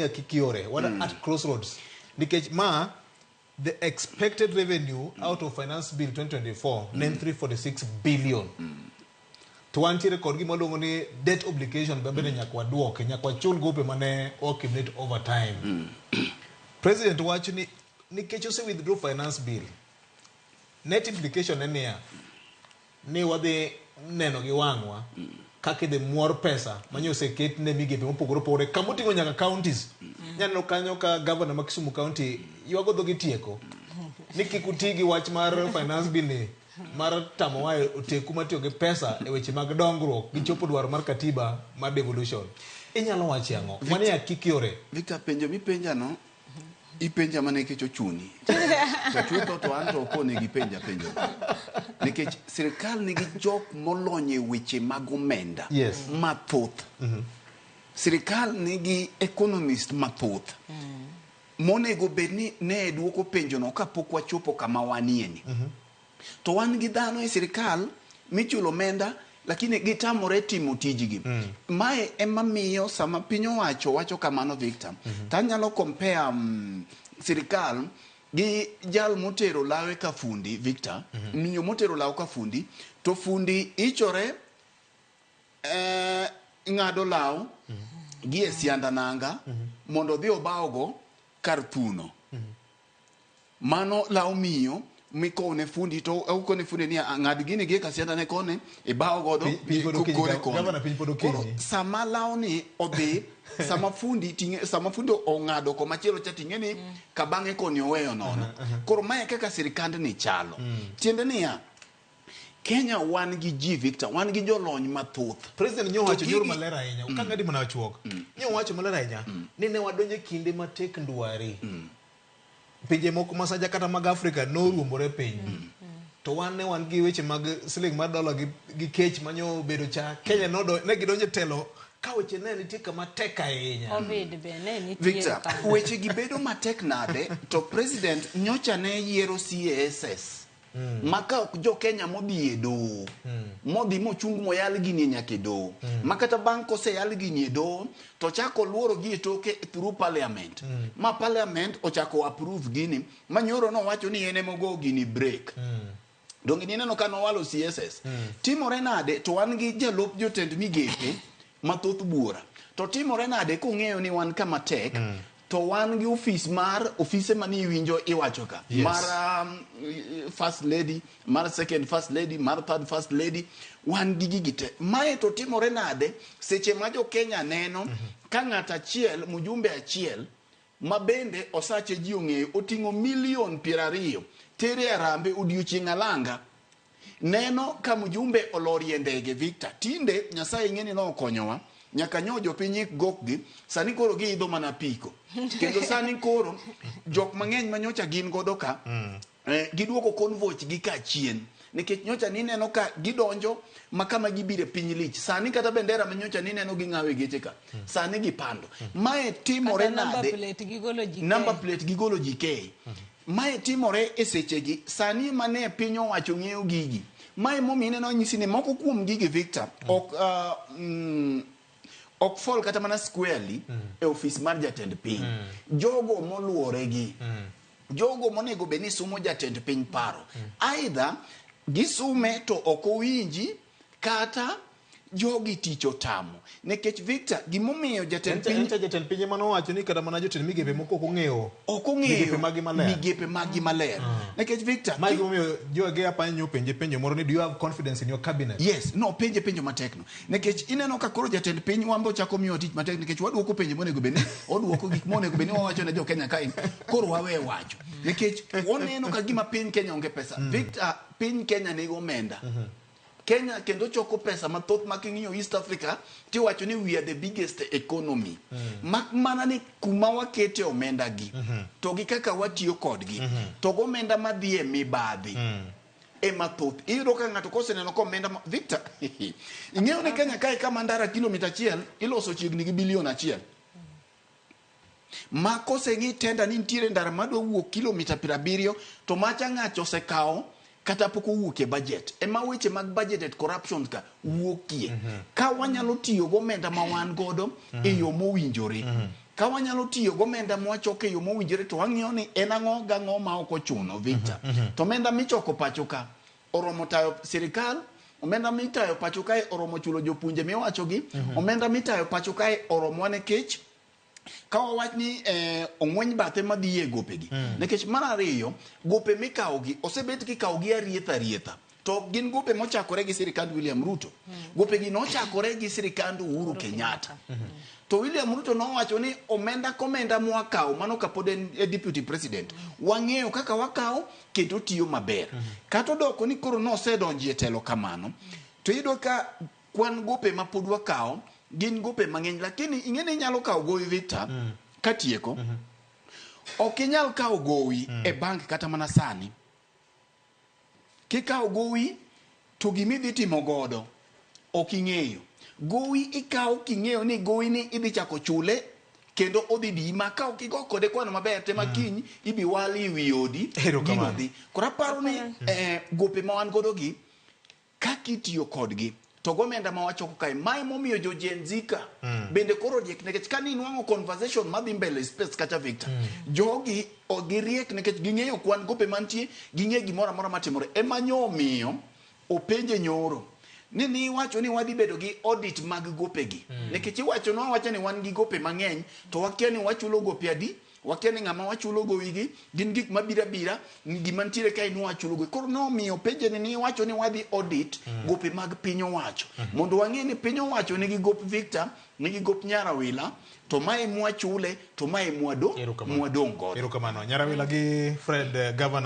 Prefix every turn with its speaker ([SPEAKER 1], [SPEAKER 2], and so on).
[SPEAKER 1] Akikiore, wan at crossroads. Nikech ma the expected revenue out of finance bill 2024 ne en 346 billion. To wantiere kod gima waluongo ni debt obligation ma bende nyaka waduoke, nyaka wachul gope mane o accumulate over time. President wacho ni nikech ose withdraw finance bill, net implication en niya, ni wadhi neno gi wang'wa kaka idhi muor pesa manyo oseket ne migepe mopogore opogore kamoting'o nyaka counties. Nyaneno kanyo ka governor ma Kisumu County ywago dhoge tieko ni kik uti gi wach mar finance bill ni mar tamowa e oteku mar tiyo gi pesa e weche mag dongruok gi chopo dwaro mar katiba mar devolution. Inyalo wache ang'o? Mano e akikiore.
[SPEAKER 2] Victor, penjo mipenjano ipenja mana nikech ochuni. To chutho to an to ok onego ipenja penjo. Nikech sirkal nigi jok molony e weche mag omenda mathoth. Sirkal nigi economist mathoth. Monego bed ni ne duoko penjono kapok wachopo kama wanie ni. To wan gi dhano e sirkal michulo omenda lakini gitamore timo tijgi. Mae ema miyo sama piny owacho wacho kamano Victor, to anyalo compare sirkal gi jal motero lawe ka fundi Victor, miyo motero law ka fundi, to fundi ichore ng'ado law gi e sianda nanga mondo odhi obawgo kar thuno. Mano law miyo mikowne fundi to okone fundi ni ng'ad gini gi e kasianda ne koni ibaw godo
[SPEAKER 1] Piny pod okinyi,
[SPEAKER 2] kore koni.
[SPEAKER 1] Gavana, piny pod okinyi.
[SPEAKER 2] Koro sama lawni odhi sama fundi ting'e sama fundi ong'ado komachielo cha ting'e ni kabang'e koni oweyo nono. Koro mae kaka sirikandni chalo. Tiende niya, Kenya wan gi ji Victor, wan gi jolony mathoth.
[SPEAKER 1] President nyo wacho
[SPEAKER 2] To
[SPEAKER 1] yor
[SPEAKER 2] gigi-
[SPEAKER 1] maler ahinya. Ka ng'adi mana chuok. Nyo wacho maler ahinya ni ne wadonjo e kinde matek ndwari. Pinje moko masaja kata mag Afrika noruombore piny. To wan ne wan gi weche mag siling mar dola gi kech manyo obedo cha. Kenya nodo ne gidonjo e telo ka weche ne nitie kama tek ahinya.
[SPEAKER 3] Covid be ne nitie
[SPEAKER 2] Victor,
[SPEAKER 3] kanyo.
[SPEAKER 2] weche gi bedo matek nade to president nyocha ne yiero CASS ma ka ok jo Kenya modhi e doho modhi mochung moyal gini e nyaka e doho ma kata bang' koseyal gini e doho to chako luoro gi e toke through parliament ma parliament ochako approve gini ma nyoro nowacho ni en emogo gini break. Donge nineno ka nowalo CSS? Timore nade to wan gi jalup jotend migepe mathoth buora. To timore nade kung'eyo ni wan kama tek to wan gi ofis mar ofise mane iwinjo iwacho ka mar first lady, mar second first lady, mar third first lady, wan gi gigi te. Mae to timore nade seche ma jo Kenya neno ka ng'at achiel, mjumbe achiel ma bende osache ji ong'eyo oting'o milion 20 tere e Harambee odiochieng' alanga. Neno ka mjumbe olorie ndege Victor. Tinde Nyasaye ing'eni nokonyowa nyaka nyo jopiny ik gokgi sani koro giidho mana apiko. Kendo sani koro jok mang'eny ma nyocha gin godo ka giduoko convoy gi ka chien. Nikech nyocha nineno ka gidonjo ma kama gibire piny lich. Sani kata bendera ma nyocha nineno ging'awo e geche ka. Sani gipando. Mae timore
[SPEAKER 3] Kata number
[SPEAKER 2] nade?
[SPEAKER 3] plate gigolo ji
[SPEAKER 2] Number
[SPEAKER 3] ke.
[SPEAKER 2] plate gigolo ji ke. Mae timore e sechegi, sani ema ne piny owacho ng'eyo gigi. Mae momiyo ineno anyisi ni moko kuom gigi Victor, ok ok fall kata mana squarely e ofis mar jatend piny. Jogo moluore gi, jogo monego bed ni sumo jatend piny paro. Either gisume to ok owinji kata jogi tich otamo. Nikech Victor, gimomiyo jatend piny...
[SPEAKER 1] Enta jatend piny ema nowacho ni kata mana jotend migepe moko ok ong'eyo
[SPEAKER 2] ok ong'eyo
[SPEAKER 1] migepe magi maler.
[SPEAKER 2] Migepe magi maler. Nikech Victor,
[SPEAKER 1] Ma gimomiyo joge apany nyopenje penjo moro ni do you have confidence in your cabinet?
[SPEAKER 2] Yes, no penje penjo matek no. Nikech ineno ka koro jatend piny wambo chako miyo tich matek nikech waduoko penjo monego bed ni oduoko gik monego bed ni wawacho ne jo Kenya kae. Koro wawe wacho. Nikech waneno ka gima piny Kenya onge pesa. Victor, piny Kenya nigi omenda. Kenya kendo choko pesa mathoth ma king'iyo East Africa tiwacho ni we are the biggest economy. Mak mana ni kuma wakete omenda gi to gi kaka watiyo kodgi to gomenda madhi e mibadhi ema thoth. Iyudo ka ng'ato koseneno ka omenda ma Victor ing'eyo ni Kenya kae kama ndara kilomita achiel iloso chiegni gi bilion achiel. Ma koseng'i tenda ni nitiere ndara madwa wuok kilomita 70 to macha ng'acho osekawo kata pok owuok e budget. Ema weche mag budgeted corruption ka wuokie. Ka wanyalo tiyo gomenda ma wan godo e yo mowinjore. Ka wanyalo tiyo gomenda mwachoko e yo mowinjore to wang'iyo ni en ang'o gang'o ma ok ochuno Victor. To omenda michoko pacho ka oromo tayo sirikal, omenda mitayo pacho kae oromo chulo jopuonje miwachogi, omenda mitayo pacho kae oromowa nikech ka wawach ni ong'weny bathe madhi e gopegi. Nikech mar ariyo, gope mikawogi osebet kikawogi arietha arietha. To ok gin gope mochakore gi sirikand William Ruto. Gopegi nochakore gi sirikand Uhuru Kenyatta. To William Ruto nowacho ni omenda komenda mwakawo, mano kapod en e deputy president, wang'eyo kaka wakawo kendo tiyo maber. Kata odoko ni koro nosedonjo e telo kamano, to iyudo ka kwan gope ma pod wakawo gin gope mang'eny, lakini ing'e ni inyalo kawo gowi Victor, katieko, ok inyal kawo gowi e bank kata mana sani. Kikawo gowi to gima idhi timo godo ok ing'eyo. Gowi ikawo king'eyo ni gowi ni idhi chako chule kendo odhi diyi ma ka ok igo kode kwano maber te ma kiny ibi wali e wi odi gino dhi. Koro aparo ni gope ma wan godo gi kaka itiyo kodgi to gomenda ma wachoko kae mae momiyo jo Gen Z ka bende koro riek nikech ka ninwang'o conversation madhi mbele space kacha Victor jogi giriek nikech ging'eyo kwan gope mantie ging'e gimoro amora matimore ema nyo omiyo openje nyoro ni niwacho ni wadhi bedo gi audit mag gopegi nikech iwacho nwa wacha ni wan gi gope mang'eny to wakia ni wachulo gope adi wakia ni ng'ama wachulo gowigi gin gik mabiro abira gima nitiere kae ni wachulo gowi koro nomiyo penje ni niwacho ni wadhi audit gope mag piny owacho mondo wang'e ni piny owacho nigi gop Victor nigi gop Nyarawila to mae mwachule to mae mwadong' godo.
[SPEAKER 1] Erokamano Nyarawila gi Fred Governor.